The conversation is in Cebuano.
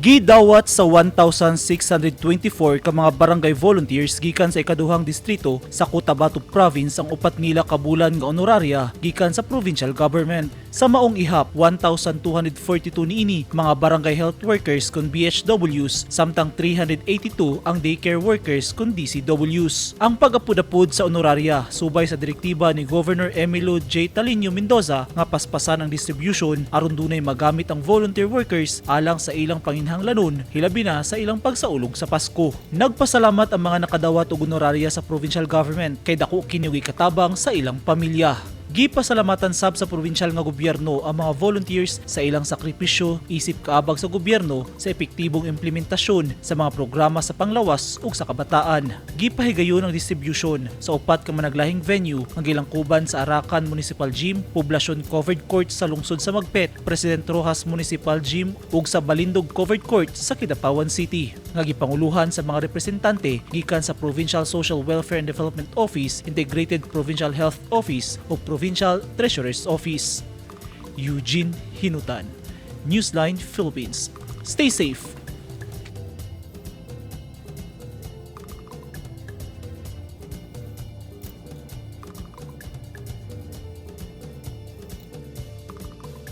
Gidawat sa 1,624 ka mga barangay volunteers gikan sa ikaduhang distrito sa Cotabato Province ang upat nila ka bulan nga honoraria gikan sa provincial government. Sa maong ihap, 1,242 niini mga barangay health workers kon BHWs, samtang 382 ang daycare workers kon DCWs. Ang pag-apud-apud sa honoraria subay sa direktiba ni Governor Emilio J. Talino Mendoza nga paspasan ang distribution aron dunay magamit ang volunteer workers alang sa ilang panginhanglanon, hilabi na sa ilang pagsaulog sa Pasko. Nagpasalamat ang mga nakadawat og honoraria sa provincial government kay dako kini og ikatabang sa ilang pamilya. Gipasalamatan sab sa provincial nga gobyerno ang mga volunteers sa ilang sakripisyo isip kaabag sa gobyerno sa epektibong implementasyon sa mga programa sa panglawas ug sa kabataan. Gipahigayon ang distribution sa upat ka managlahing venue nga gilangkuban sa Arakan Municipal Gym, Poblacion Covered Court sa lungsod sa Magpet, President Rojas Municipal Gym ug sa Balindog Covered Court sa Kidapawan City, nga gipanguluhan sa mga representante gikan sa Provincial Social Welfare and Development Office, Integrated Provincial Health Office ug Provincial Treasurer's Office. Eugene Hinutan, Newsline Philippines. Stay safe.